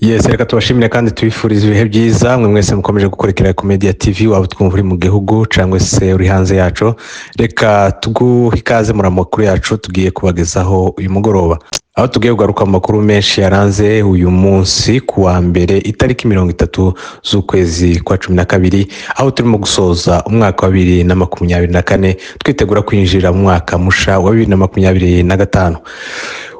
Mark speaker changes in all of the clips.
Speaker 1: Yes, reka tubashimire kandi tubifurize ibihe byiza mwe mwese mukomeje gukurikira Komedia TV, waba utwumva uri mu gihugu cyangwa se uri hanze yacu. Reka tuguhe ikaze muri amakuru yacu tugiye kubagezaho uyu mugoroba, aho tugiye kugaruka mu makuru menshi yaranze uyu munsi ku wa mbere, itariki 30 z'ukwezi kwa 12, aho turimo gusoza umwaka wa 2024, twitegura kwinjira mu mwaka musha wa 2025.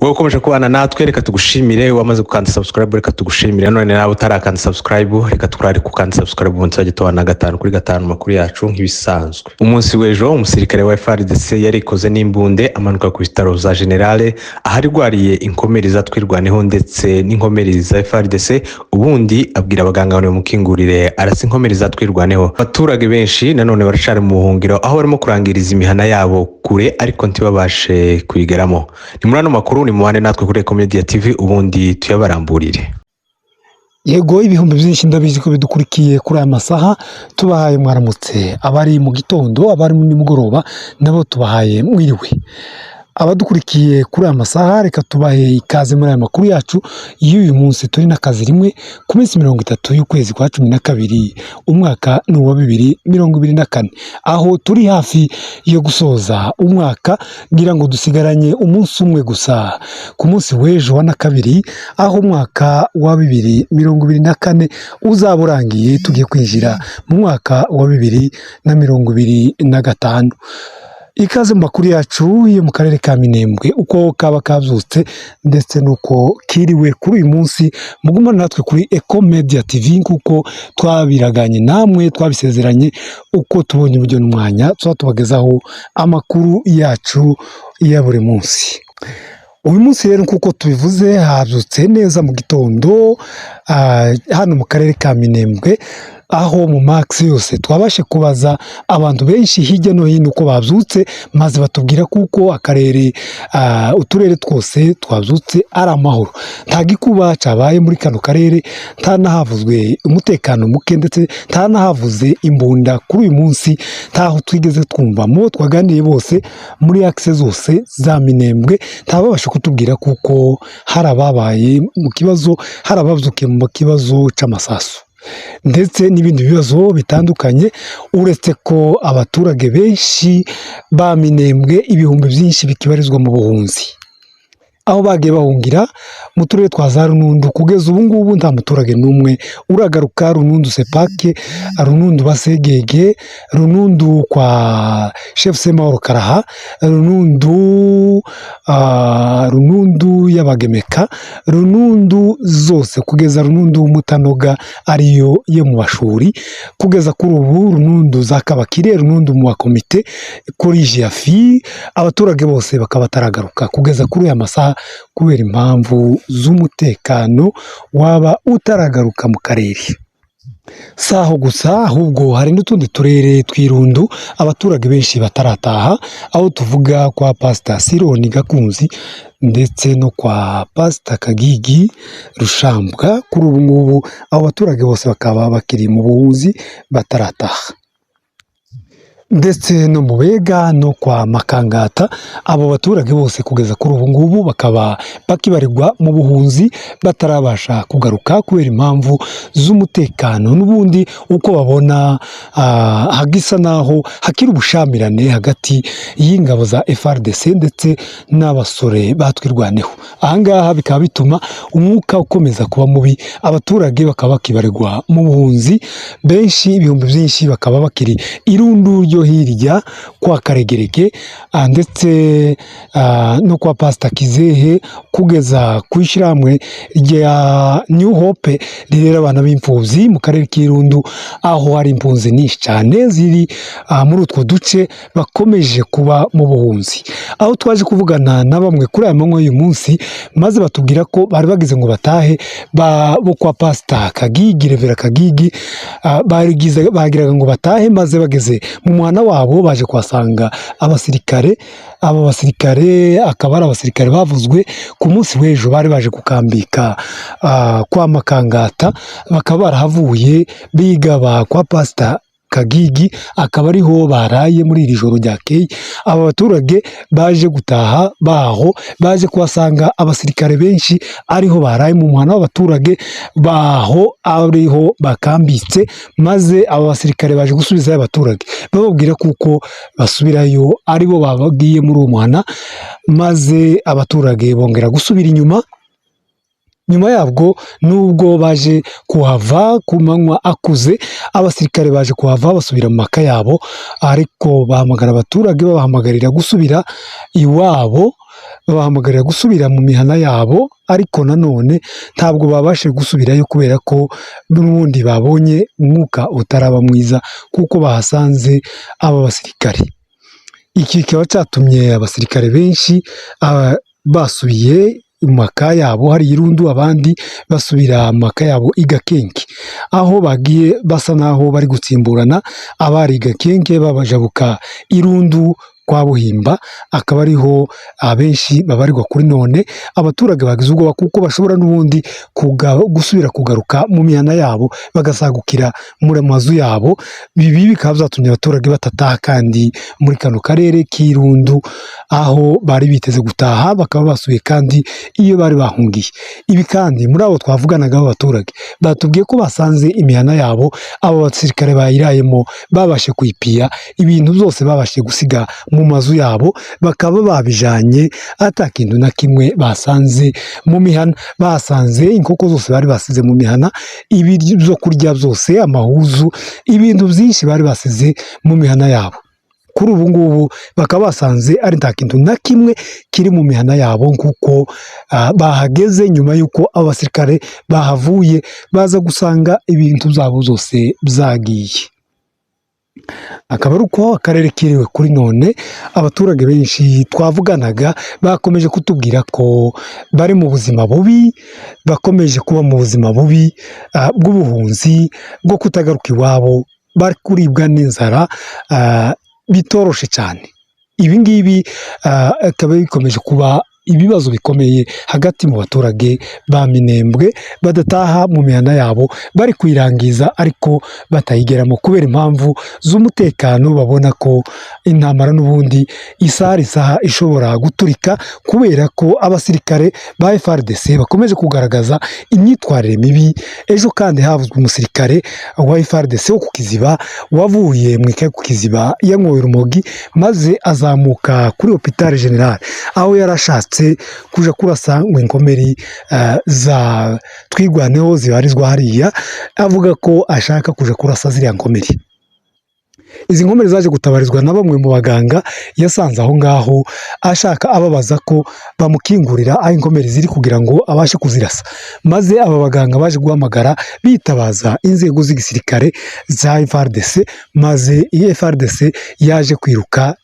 Speaker 1: Wowe ukomeje kubana natwe, reka tugushimire. Wamaze gukanda subscribe, reka tugushimire. None nawe utarakanda subscribe, reka turare gukanda subscribe, ubundi tuzajya tubana gatanu kuri gatanu makuru yacu nk'ibisanzwe. Umunsi w'ejo umusirikare wa FARDC yarikoze n'imbunde, amanuka ku bitaro za Generale aharwariye inkomeri za Twirwaneho ndetse n'inkomeri za FARDC, ubundi abwira abaganga ngo bamukingurire, arasa inkomeri za Twirwaneho. Abaturage benshi nanone baracari mu buhungiro, aho barimo kurangiriza imihana yabo kure ariko ntibabashe kuyigeramo. Ni muri ano makuru, ni mubane natwe kuri Komedia TV, ubundi tuyabaramburire.
Speaker 2: Yego, ibihumbi byinshi ndabizi ko bidukurikiye kuri aya masaha. Tubahaye mwaramutse abari mu gitondo, abari mu nimugoroba nabo tubahaye mwiriwe. Abadukurikiye kuri aya masaha, reka tubahe ikaze muri aya makuru yacu y'uyu munsi. Turi n'akazi rimwe ku minsi 30 y'ukwezi kwa 12, umwaka ni uwa 2024, aho turi hafi yo gusoza umwaka. Ngira ngo dusigaranye umunsi umwe gusa, ku munsi w'ejo wa na kabiri, aho umwaka wa 2024 uzaba urangiye, tugiye kwinjira mu mwaka wa 2025. Ikaze mu makuru yacu yo mu karere ka Minembwe, uko kaba kabyutse ndetse n'uko kiriwe kuri uyu munsi. Mugumane natwe kuri Eco Media TV kuko twabiraganye namwe, twabisezeranye, uko tubonye uburyo n'umwanya tuba tubagezaho amakuru yacu ya buri munsi. Uyu munsi rero, nk'uko tubivuze, habyutse neza mu gitondo hano mu karere ka Minembwe, aho mu makisi yose twabashe kubaza abantu benshi hirya no hino uko babyutse, maze batubwira kuko akarere, uturere twose twabyutse ari amahoro, nta gikuba cyabaye muri kano karere, nta n'ahavuzwe umutekano muke, ndetse nta n'ahavuze imbunda kuri uyu munsi. Ntaho twigeze twumvamo. Twaganiriye bose muri akise zose za Minembwe, ntababasha kutubwira kuko hari ababaye mu kibazo, hari ababyukiye mu kibazo cy'amasasu ndetse n'ibindi bibazo bitandukanye, uretse ko abaturage benshi ba Minembwe, ibihumbi byinshi bikibarizwa mu buhunzi, aho bagiye bahungira mu turere twa za Runundu. Kugeza ubu ngubu nta muturage n'umwe uragaruka Runundu Sepake, Runundu Basegege, Runundu kwa Chef Semahoro Karaha, Runundu y'Abagemeka, Runundu zose kugeza Runundu Mutanoga ariyo yo mu Bashuri. Kugeza kuri ubu Runundu za Kabakire, Runundu mu bakomite kuri Jiafi, abaturage bose bakaba bataragaruka kugeza kuri aya masaha kubera impamvu z'umutekano waba utaragaruka mu karere. Si aho gusa, ahubwo hari n'utundi turere tw'Irundu abaturage benshi batarataha, aho tuvuga kwa Pasita Sironi Gakunzi ndetse no kwa Pasita Kagigi Rushambwa. Kuri ubu ngubu abo baturage bose bakaba bakiri mu buhunzi, batarataha, ndetse no mu Bega no kwa Makangata. Abo baturage bose kugeza kuri ubu ngubu bakaba bakibarirwa mu buhunzi, batarabasha kugaruka kubera impamvu z'umutekano. N'ubundi uko babona hagisa naho hakiri ubushamirane hagati y'ingabo za FARDC ndetse n'abasore batwirwaneho. Ahangaha bikaba bituma umwuka ukomeza kuba mubi, abaturage bakaba bakibarirwa mu buhunzi benshi, ibihumbi byinshi bakaba bakiri Irundu ryo hirya kwa Karegerege ndetse no kwa Pasita Kizehe, kugeza ku ishyirahamwe rya New Hope rirera abana b'imfubyi mu karere k'Irundu, aho hari impunzi nyinshi cyane ziri muri utwo duce bakomeje kuba mu buhunzi. Aho twaje kuvugana na bamwe kuri aya manywa y'uyu munsi, maze batubwira ko bari bageze ngo batahe bo kwa Pasita Kagigi, Revera Kagigi, bagiraga ngo batahe, maze bageze mu muhana wabo baje kuhasanga abasirikare. Abo basirikare akaba ari abasirikare bavuzwe ku munsi w'ejo, bari baje gukambika kwa Makangata, bakaba barahavuye bigaba kwa Pasita. Kagigi, akaba ariho baraye muri iri joro ryakeye. Aba baturage baje gutaha baho baje kuhasanga abasirikare benshi ariho baraye mu muhana w'abaturage baho ariho bakambitse, maze aba basirikare baje gusubizayo abaturage bababwira kuko basubirayo aribo babagiye muri uwo muhana, maze abaturage bongera gusubira inyuma. Nyuma yabwo nubwo baje kuhava ku manywa akuze, abasirikare baje kuhava basubira mu maka yabo, ariko bahamagara abaturage babahamagarira gusubira iwabo, babahamagarira gusubira mu mihana yabo, ariko nanone ntabwo babashije gusubirayo kubera ko n'ubundi babonye umwuka utaraba mwiza kuko bahasanze aba basirikare. Iki kikaba cyatumye abasirikare benshi basubiye mu maka yabo hari Irundu, abandi basubira mu maka yabo i Gakenke, aho bagiye basa naho bari gutsimburana, abari i Gakenke babajabuka Irundu kwa Buhimba, akaba ariho abenshi babarirwa kuri none. Abaturage bagize ubwoba kuko bashobora n'ubundi gusubira kugaruka mu mihana yabo bagasagukira muri mazu yabo. Ibi bikaba byatumye abaturage batataha kandi muri kano karere k'Irundu aho bari biteze gutaha, bakaba basubiye kandi iyo bari bahungiye. Ibi kandi muri abo twavuganaga b'abaturage batubwiye ko basanze imihana yabo abo basirikare bayirayemo babashe kuyipiya, ibintu byose babashe gusiga mu mazu yabo bakaba babijanye ata kintu na kimwe basanze mu mihana. Basanze inkoko zose bari basize mu mihana, ibiryo byo kurya byose, amahuzu, ibintu byinshi bari basize mu mihana yabo. Kuri ubu ngubu bakaba basanze ari nta kintu na kimwe kiri mu mihana yabo, kuko bahageze nyuma y'uko abasirikare bahavuye baza gusanga ibintu byabo byose byagiye. Akaba ari uko akarere kiriwe kuri none. Abaturage benshi twavuganaga bakomeje kutubwira ko bari mu buzima bubi, bakomeje kuba mu buzima bubi bw'ubuhunzi, bwo kutagaruka iwabo, bari kuribwa n'inzara bitoroshe cyane. Ibi ngibi bikaba bikomeje kuba ibibazo bikomeye hagati mu baturage ba Minembwe badataha mu mihana yabo, bari kuyirangiza ariko batayigeramo kubera impamvu z'umutekano. Babona ko intambara n'ubundi isaha isaha ishobora guturika, kubera ko abasirikare ba FARDC bakomeje kugaragaza imyitwarire mibi. Ejo kandi havuzwe umusirikare wa FARDC wo ku Kiziba wavuye mu ikaye ku Kiziba yanyoye urumogi, maze azamuka kuri Hôpital Général aho yarashatse kuja kurasa ngo inkomeri za Twirwaneho zibarizwa hariya, avuga ko ashaka kuja kurasa ziriya nkomeri. Izi nkomeri zaje gutabarizwa na bamwe mu baganga yasanze aho ngaho, ashaka ababaza ko bamukingurira aho inkomeri ziri kugira ngo abashe kuzirasa, maze aba baganga baje guhamagara bitabaza inzego z'igisirikare za FARDC, maze iyi FARDC yaje kwiruka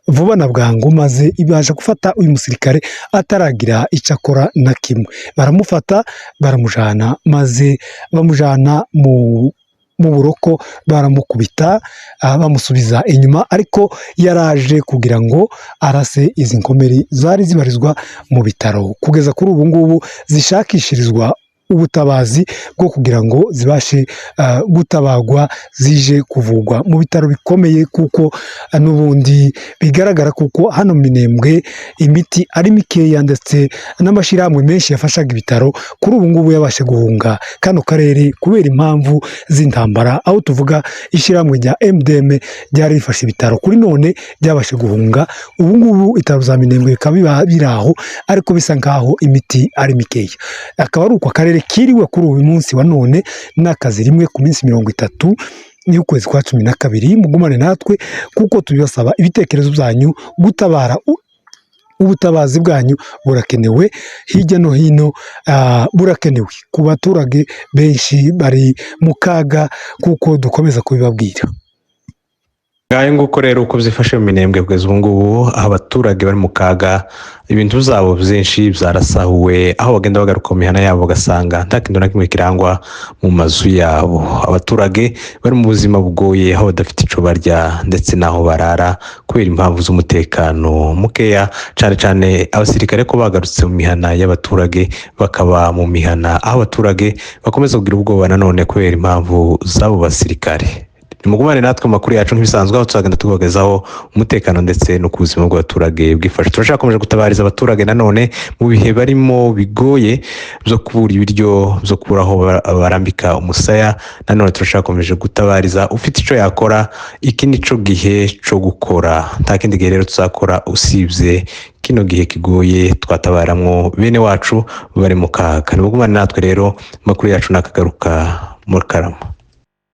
Speaker 2: vuba na bwangu, maze ibasha gufata uyu musirikare ataragira icyo akora na kimwe. Baramufata baramujana, maze bamujana mu buroko, baramukubita bamusubiza inyuma, ariko yaraje kugira ngo arase izi nkomeri zari zibarizwa mu bitaro kugeza kuri ubu ngubu zishakishirizwa ubutabazi bwo kugira ngo zibashe gutabagwa, zije kuvugwa mu bitaro bikomeye, kuko n'ubundi bigaragara kuko hano Minembwe imiti ari mikeya, ndetse n'amashyirahamwe menshi yafashaga ibitaro kuri ubu ngubu yabashe guhunga kano karere kubera impamvu z'intambara. Aho tuvuga ishyirahamwe rya MDM ryari rifashe ibitaro, kuri none ryabashe guhunga. Ubu ngubu ibitaro bya Minembwe bikaba biri aho, ariko bisa nkaho imiti ari mikeya. Akaba ari uko akarere kiriwe kuri uyu munsi wa none n'akazi rimwe ku minsi 30 y'ukwezi kwa 12. Mugumane natwe kuko tubibasaba ibitekerezo byanyu, gutabara, ubutabazi bwanyu burakenewe hirya no hino, burakenewe ku baturage benshi bari mu kaga kuko dukomeza kubibabwira.
Speaker 1: Ngayo nguko rero uko byifashe mu Minembwe kugeza ubu ngubu, aho abaturage bari mu kaga, ibintu byabo byinshi byarasahuwe, aho bagenda bagaruka mu mihana yabo bagasanga nta kintu na kimwe kirangwa mu mazu yabo. Abaturage bari mu buzima bugoye, aho badafite icyo barya ndetse n'aho barara kubera impamvu z'umutekano mukeya, cyane cyane abasirikare ko bagarutse mu mihana y'abaturage, bakaba mu mihana aho abaturage bakomeza kugira ubwoba nanone kubera impamvu z'abo basirikare. Nimugumane natwe mu makuru yacu nk'ibisanzwe, aho tuzagenda tubagezaho umutekano ndetse no ku buzima bw'abaturage bwifashe. Turacyakomeje gutabariza abaturage nanone mu bihe barimo bigoye byo kubura ibiryo, byo kubura aho barambika umusaya. Nanone turacyakomeje gutabariza ufite icyo yakora. Iki ni cyo gihe cyo gukora, nta kindi gihe rero tuzakora usibye kino gihe kigoye twatabaramwo bene wacu bari mu kaga. Nimugumane natwe rero, amakuru yacu nakagaruka muri karama.